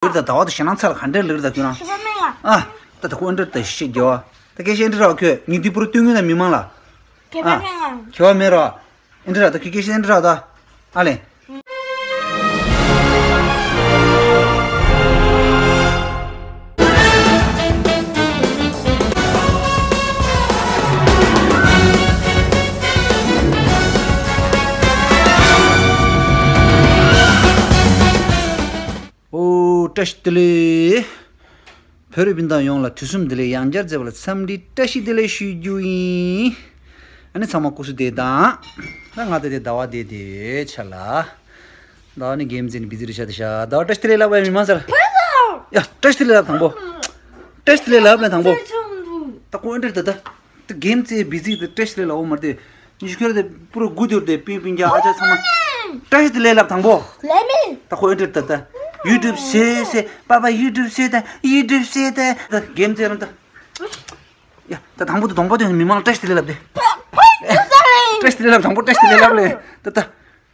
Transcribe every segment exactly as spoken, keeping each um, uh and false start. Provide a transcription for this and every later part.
ལིར་ད་ཟླ་བ་དང་ཞེ་ནང་ཚ་ལ་ག་འདྲ་ལིར་ད་ཁྱོད་རང་། ཁྱད་པར་མེད་ལ། ཨ། ད་ད་ཁོ་ཨེ་འདྲ་ད་ཤེས་རྒྱ་བ། ད་སྐད་ཆ་ཨེ་འདྲ་ར་ཁྱོད་ཉིན་དུས་པུར་སྟོན་ངོས་ན་མི་མང་ལ། ཁྱད་པར་ཨ། མེད་ལ། ཁྱད་པར་མེད་ར། ཨེ་འདྲ་ར་ད་ཁྱོད་སྐད་ཆ་ཨེ་འདྲ་ར་ད། ཨ་ལེ། ཨོ་བཀྲ་ཤིས་བདེ་ལེགས། བོད་རིགས་སྤུན་ཟླ་ཡོངས་ལ་དུས་གསུམ་བདེ་ལེགས། ཡང་བསྐྱར་མཇལ་བ་ལ་འཚམས་འདྲི་བཀྲ་ཤིས་བདེ་ལེགས་ཞུ་རྒྱུ་ཡིན། ཨ་ནི་ཚང་མ་སྐུ་གཟུགས་བདེ་ཐང་། ད་ང་ད་དེ་ཟླ་བ་བསྡད་དེ་ཡོད་ཆ་ལ། ཟླ་བ་ནི་གེམ་རྩེ་ནི་བི་ཛི་རེད་ཤག་དེ་ཤག་ཟླ་བ་བཀྲ་ཤིས་བདེ་ལེགས་ལབ་པ་མི་མང་ཟེར། ཡ་བཀྲ་ཤིས་བདེ་ལེགས་ལབ་དང་པོ། བཀྲ་ཤིས་བདེ་ལེགས་ལབ་ལེ་དང་པོ། ད་ཁོ་ཨེ་འདྲ་ད་ད། ད་གེམ་རྩེ་བི་ཛི་དེ་བཀྲ་ཤིས་བདེ་ལེགས་ལབ་འོ་མ་རེད་དེ། ཉི་ཤུ་ཁྱོད་དེ་པུ་རོ་དགུ་དུར་དེ་པིན་པིན་རྒྱ་ཨ་ཅག་ཚང་མ། བཀྲ་ཤིས་བདེ་ལེགས་ལབ་དང་པོ། ལབ་མེད། ད་ཁོ་ཨེ་འདྲ་ད་ད། ཡུ་ཊུབ་ཟེར་ཟེར་པ་པ་ཡུ་ཊུབ་ཟེར་ད་ཡུ་ཊུབ་ཟེར་ད་ད་གེམ་རྩེ་རང་ད། ཡ་ད་དང་པོ་དེ་གདོང་པ་དེ་མི་མང་ལ་བཀྲ་ཤིས་བདེ་ལེགས་ལབ་དེ། བཀྲ་ཤིས་བདེ་ལེགས་དང་པོ་བཀྲ་ཤིས་བདེ་ལེགས་ལབ་ལེ་ད་ད།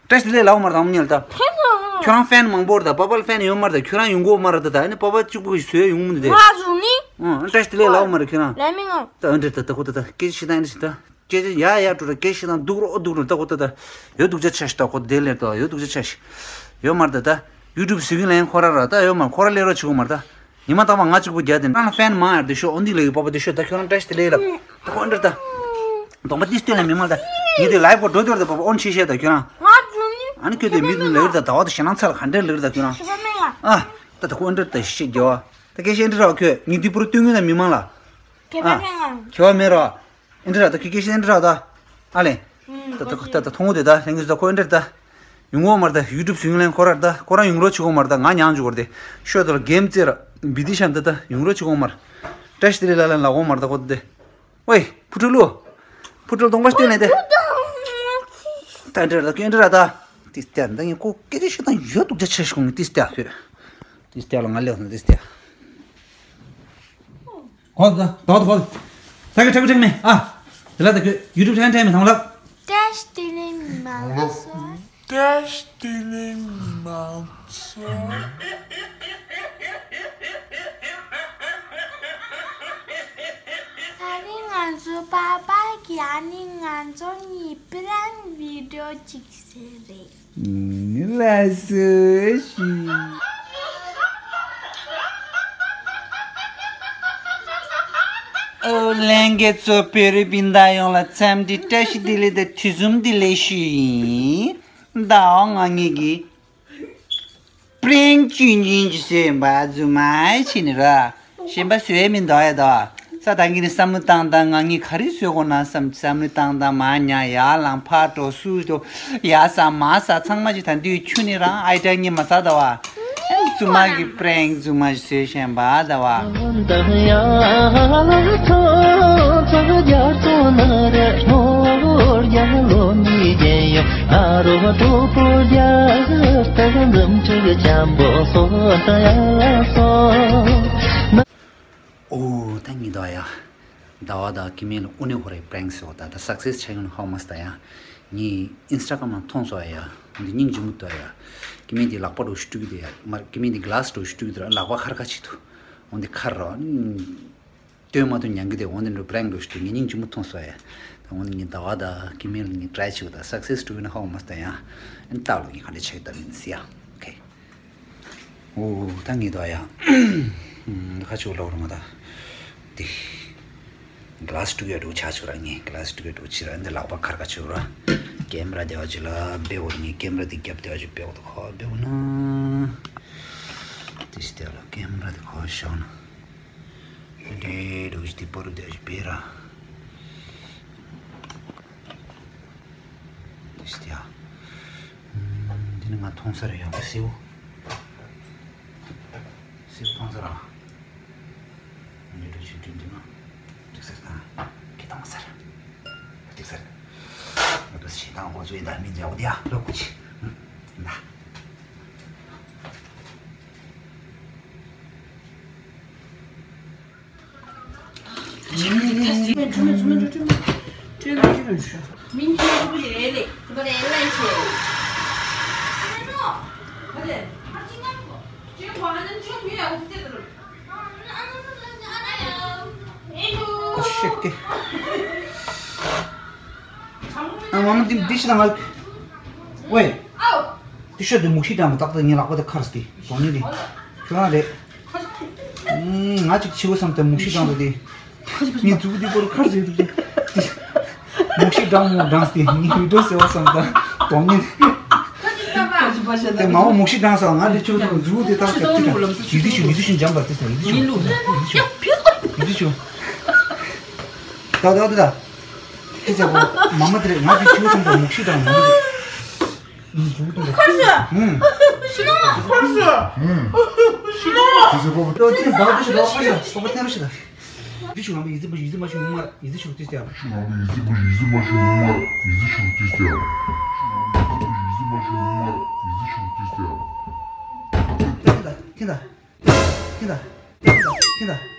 བཀྲ་ཤིས་བདེ་ལེགས་ལབ་མ་རེད་དང་མོ་ཉལ་ད། ཁྱོད་རང་ཕེན་མང་པོ་རེད་ད། པ་པ་ལ་ཕེན་ཡོད་མ་རེད་ད། ཁྱོད་རང་ཡོང་གོ་མ་རེད་ད། ད་ཨ་ནི་པ་པ་གཅིག་པུ་གིས་བཟོས་ཡོང་མི་འདུག་དེ། ང་ཟུག་ནི། ཨང་བཀྲ་ཤིས་བདེ་ལེགས་ལབ་མ་རེད་ཁྱོད་རང་། ལབ་མི་ང་། ད་ཨ་འདྲ་ད་ད་ཁོ་ད་ད་སྐད་ཆ་ཞིག་ད་ཨ་འདྲ་ཞིག་ད། སྐད་ཆ་ཡ་ཡ་འགྲོ་ད་སྐད་ཆ་ཞིག་ད་འདུག་རོགས་འདུག་རོགས་ད་ཁོ་ད་ད། ཡོད་སྡུག་ཅག་ཆ་ཞིག་ད་ཁོ་བདེ་ལེགས་ད་ཡོད་སྡུག་ཅག་ཆ་ཞིག་ཡོད་མ་རེད་ད་ད། ཡུ་ཊུབ་ཟེར་གི་ལན་ཁོ་ར་ར་ད་ཡོད་མ་ཁོ་ར་ལས་རོགས་བྱེད་གོ་མ་རེད་ད། ཉི་མ་རྟག་པར་ང་གཅིག་པུ་རྒྱག་དེ་རང་ལ་ཕེན་མང་ཡར་དེ་ཤོག་འོན་ཏེ་ལས་ཡོད་པ་པ་དེ་ཤོག་ད་ཁྱོད་རང་བཀྲ་ཤིས་བདེ་ལེགས་ལབ། ད་ཁོ་འདྲ་ད། གདོང་པ་ཏིས་སྟོན་ལ་མི་མང་ད། ངས་དེ་ལའིབ་པོ་འགྲོ་དོར་དེ་པ་པ་ཨོན་ཆེ་ཤེས་ད་ཁྱོད་རང་། ང་ཚོ་ནི། ཨ་ནི་ཁྱོད་དེ་མི་དུ་ལས་ཡོད་ད་ཟླ་བ་དང་ཞེ་ནང་ཚ་ལ་ག་འདྲ་ལས་ཡོད་ད་ཁྱོད་རང་། ཁྱད་པར་མེད་ལ། ཨ། ད་ད་ཁོ་འདྲ་ད་ཤེས་རྒྱ་བ། ད་སྐད་ཆ་འདྲ་ར་ཁྱོད་ཉིན་དུས་པུ་རོ་སྟོན་ངོས་ན་མི་མང་ལ། ཁྱད་པར་མེད་ལ། ཁྱད་པར་མེད་ར། ཨེ་འདྲ་ར་ད་ཁྱོད་སྐད་ཆ་ཨེ་འདྲ་ར་ད། ཨ་ལེ། ད་ད་ད་ད་མཐོང་གོ་དེ་ད་ལྷན་རྒྱས་ད་ཁོ་ཨེ་འདྲ་ད། ཡོང་གོ་མ་རེད་ད། ཡུ་ཊུབ་ཟེར་གི་ལན་ཁོ་ར་ད་ཁོ་རང་ཡོང་རོགས་བྱེད་གོ་མ་རེད་ད། ང་མྱངས་བཅུག་གོ་རེད་དེ། ཤོད་ད་ལ་གེམ་རྩེ་ར་བི་དི་ཤམ་ད་ད་ཡོང་རོགས་བྱེད་གོ་མ་རེད། བཀྲ་ཤིས་བདེ་ལེགས་ལབ་ལ་ལབ་གོ་མ་རེད་ད་ཁོ་ད་དེ། ཝེ་ཕུ་ཁྲོ་ལུ། ཕུ་ཁྲོ་གདོང་པ་སྟོན་ལེ་དེ། ད་འདྲ་ར་ད་ཁྱོད་འདྲ་ར་ད། ཏིས་ཏེ་ད་ངས་ཁོ་སྐད་ཆ་ཤོད་དང་ཡོད་སྡུག་ཅག་ཆ་ཞིག་གོ་ངས་ཏིས་ཏེ་ཁྱོད། ཏིས་ཏེ་ལ་ང་ལེགས་སོང་ཏིས་ཏེ། གོ་ད་གོ་ད་གོ་ད། ད་གི་ཁྲག་ཁྲག་མེད་ཨ། དེ་ལ་ད་གི་ཡུ་ཊུབ་ཆེ་ནལ་ཁྲག་མེད་ཐང་ལ། བཀྲ་ཤིས་བདེ་ལེགས་མི་མང་ཚོ། བཀྲ་ཤིས་བདེ་ལེགས་མི་མང་ཚོ། ད་རིང་ང་ཚོ་པ་པ་གི་ཨ་ནི་ང་ཚོ་གཉིས་པི་རེང་བི་ཌི་ཡོ་ཅིག་བཟོས་རེད། ལགས་སོ་ཞུ། ཨོ་ལྷན་རྒྱས་ཚོ་བོད་རིགས་སྤུན་ཟླ་ཡོངས་ལ་འཚམས་འདྲི་བཀྲ་ཤིས་བདེ་ལེགས་དང་དུས་གསུམ་བདེ་ལེགས་ཞུ་ཡིན། ཟླ་བ་ང་གཉིས་ཀྱིས་པི་རེང་ཅུང་ཅུང་ཅིག་བཟོས་པ་རྫུན་མ་བྱས་ནས་ར། གཞན་པ་བཟོས་མི་འདུག་ཡ་ད། ས་ད་གིན་ནས་བསམ་བློ་བཏང་བཏང་ང་གཉིས་ག་རེ་བཟོས་དགོས་ན་བསམ་བསམ་བློ་བཏང་བཏང་མར་ཉལ་ཡར་ལངས་ཕར་འགྲོ་ཚུར་འགྲོ་ཡར་ཟ་མར་ཟ་ཚང་མ་ཅིག་ད་དུས་ཁྱོད་ནི་རང་ཨའི་ཊེག་གཉིས་མ་ཟ་ད་བ། རྫུན་མ་གི་པི་རེང་རྫུན་མ་ཞིག་བཟོས་བཞིན་པ་ད་བ། ཨོ་ད་ངི་ད་ཡ། ཟླ་བ་དང་ཀི་མེ་ལ་དངོས་གནས་ཁོ་རའི་པི་རེང་ཟེར་བ་ད་ད་སག་སེ་སི་ཆགས་ཡོང་ཧ་མ་སི་ད་ཡ། ངས་ཨིན་སི་ཊ་གྷ་རམ་ནང་མཐོང་སོང་ཡ། འོན་ཏེ་སྙིང་རྗེ་མོ་འདུག་ཡ། ཀི་མེ་འདི་ལག་པ་འགྲོ་ཞིག་སྤྲུག་གི་འདུག་ཡ། མར་ཀི་མེ་འདི་གི་ལ་སི་འགྲོ་ཞིག་སྤྲུག་གི་འདུག་ར་ལག་པ་ཁར་ཁ་ཅིག་འདུག་འོན་ཏེ་ཁར་ར་ནི། སྟོན་མ་ཐུབ་མྱང་གི་དེ་འོན་ཏེ་འགྲོ་པི་རེང་འགྲོ་ཞིག་འདུག་ངས་སྙིང་རྗེ་མོ་མཐོང་སོང་ཡ། ད་འོན་ཏེ་ངས་ཟླ་བ་དང་ཀི་མེ་ལ་ངས་ཊ་རའི་བྱེད་གི་ད་སག་སེ་སི་འགྲོ་ཡོད་ན་ཧ་མ་སི་ད་ཡ། ཨན་ཏག་ལ་ངས་ག་འདྲ་ཆགས་ད་མིན་སི་ཡ། ཨོ་ཁེ། ཨོ་ད་ངས་ད་ཡ། ཁ་ཆུ་ལོག་རུང་ད། དེ། གི་ལ་སི་སྤྲུག་ཡ་འགྲོ་ཆ་ཆུ་ར་ངས་གི་ལ་སི་སྤྲུག་ཡ་འགྲོ་ཆི་ར་འདི་ལག་པ་ཁར་ཁ་ཆུ་ར། ཀེམ་ར་དེ་བ་ཅི་ལ་བེའོ་ངས་ཀེམ་ར་དེ་རྒྱབ་དེ་བ་ཅི་བེའོ་ད་ཁོ་བེའོ་ན། དེ་སི་དེ་ལ་ཀེམ་ར་དེ་ཁོ་ཤོག་ན། འདི་འགྲོ་ཅི་དེ་པོ་རུ་དེ་བ་ཅི་བེ་ར། དེ་སྟེ་ཡ། འདི་ནི་ང་མཐོང་ས་རེད་ཡང་པ་སེའུ། སེའུ་མཐོང་ས་ར། འདི་འདྲ་ཞིག་འདྲི་འདི་ན། འགྲིག་ས་རེད་ད། ཁྱེད་མཐོང་ས་རེད། འགྲིག་ས་རེད། ང་ཚོ་ཞེ་སྡང་འགོ་ཚུགས་ཡིན་ད་མི་འཇའ་བོ་དེ་ཡ་ལོ་ཀུ་ཆི། ད། ཨ་ཤེད་ཀེ། ཨ་མ་མ་འདི་འདི་ཤི་ད་ང་། ཝེ། འདི་ཤོད་དེ་མུག་ཤི་དྲངས་མ་ཏག་ཏག་ངའི་ལག་པ་དེ་ཁར་སྟེ་དོན་ནི་དེ། ཁྱོད་རང་རེད། ང་ཅིག་ཆེ་བོ་བསམ་སྟེ་མུག་ཤི་དྲངས་ཏེ། ངའི་མཛུབ་དེ་པོར་ཁར་ཟེར་འདུག་སྟེ། མུག་ཤི་དྲངས་མོ་དྲངས་ཏེ་ངའི་བི་ཌིའོ་ཟེར་བ་བསམ་ད་དོན་ནི། དེ་མ་འོ་མུག་ཤི་དྲངས་སོང་ང་། དེ་ཆུ་ཚོད་མཛུབ་དེ་ཏག་ཏག་ཏག་ཡིད་དེ་ཤུ་ཡིད་དེ་ཤུ་འཇམ་པར་དེ་ས་ཡིད་དེ་ཤུ་ཡིད་དེ་ཤུ། ད་ད་ད་ད། དེ་ཚེ་བོ་མ་མ་དེ་རེད། ང་དེ་ཆུ་ཚོད་མཛུབ་མུག་ཤི་དྲངས་མ་མ་རེད། མཛུབ་དེ་ཁར་ཟེར། ཧུམ། ཤི་ན་ཁར་ཟེར། ཧུམ། ཤི་ན། དེ་ཚེ་བོ་དེ་ཟླ་བ་དེ་ཤི་ད་ཁར་ཟེར། བོ་བོ་ཐེན་ར་ཤི་ད། ཡིད་དེ་ཤུ་ང་མ་ཡིད་དེ་མ་ཡིད་དེ་མ་ཤུ་ངུ་མ་ཡིད་དེ་ཤུ་དེ་ཟེར། ཤུ་ང་མ་ཡིད་དེ་མ་ཡིད་དེ་མ་ཤུ་ངུ་མ་ཡིད་དེ་ཤུ་དེ་ཟེར། ཤུ་ང་མ་ཡིད་དེ་མ་ཡིད་དེ་མ་ཤུ་ངུ་མ་ཡིད་དེ་ཤུ་དེ་ཟེར། ཐེན་ད་ཐེན་ད་ཐེན་ད་ཐེན་ད།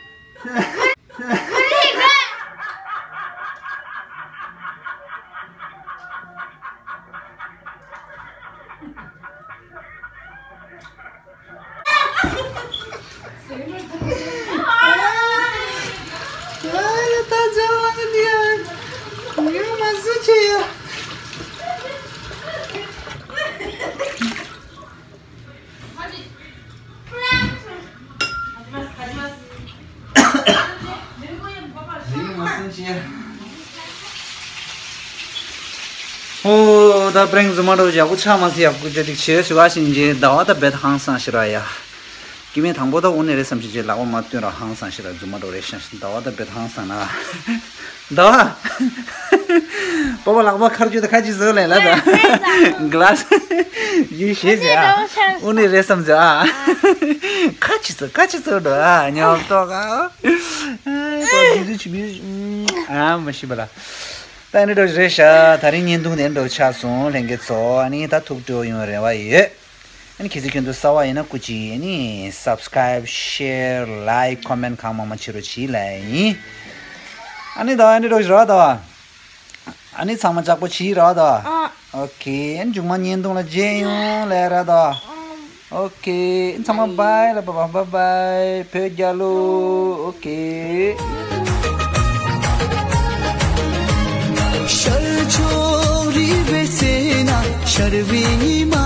ཨོ་ད་པྲེང་རྫུན་མ་འགྲོ་ཡག་པོ་ཆགས་མ་སི་ཡག་པོ་ཅོ་ཅིག་བྱེད་ཞུ་བ་ཞིན་ཅི་ཟླ་བ་ད་བེད་ཧང་སང་ཤི་ར་ཡ། སྐྱེ་དམན་དང་པོ་ད་འོ་ནས་རེད་བསམ་ཞིན་ཅི་ལག་པ་མ་བཏོན་ར་ཧང་སང་ཤི་ར། རྫུན་མ་འགྲོ་རེད་ཤ་ཟླ་བ་ད་བེད་ཧང་སང་ན། ཟླ་བ། པོ་པོ་ལག་པ་ཁར་ཅོ་ད་ཁ་ཅི་ཟོ་ལེ་ལ་ད། གླ་སི་ཡི་ཤེས་ཟེ་ཨ། འོ་ནས་རེད་བསམ་ཟེ་ཨ། ཁ་ཅི་ཟོ་ཁ་ཅི་ཟོ་འགྲོ་ཨ་ཉོབ་ཏོག་ཨ། ཨ་མ་ཤི་བ་ལ། ད་ཨ་ནི་འགྲོ་རེད་ཤག་ད་རིང་བརྙན་ཐུང་དེ་འགྲོ་ཆགས་སོང་ལྷན་རྒྱས་ཚོ། ཨ་ནི་ད་ཐུགས་སྤྲོ་ཡོང་རེ་བ་ཡོད། ཨ་ནི་གལ་སྲིད་ཁྱོད་ཚོ་གསར་པ་ཡིན་ན་སྐུ་མཁྱེན་ཨ་ནི་subscribe share like comment གང་མང་མང་བྱེད་རོགས་བྱེད་ལབ་ཡིན། ཨ་ནི་ད་ཨ་ནི་འགྲོ་ར་ད། ཨ་ནི་ཚང་མ་ལྕགས་པོ་བྱེད་ར་ད། ཨ། ཨོ་ཁེ། ཨ་ནི་མཇུག་མ་བརྙན་ཐུང་ལ་མཇལ་ཡོང་ལབ་ར་ད། ཨོ་ཁེ། ཚང་མ་བྷའི་ལ། བྷའི་བྷའི་བྷའི། བོད་རྒྱལ་ལོ། ཨོ་ཁེ། ཤར་ཕྱོགས་རི་བོའི་རྩེ་ན་ཤར་བའི་ཉི་མ།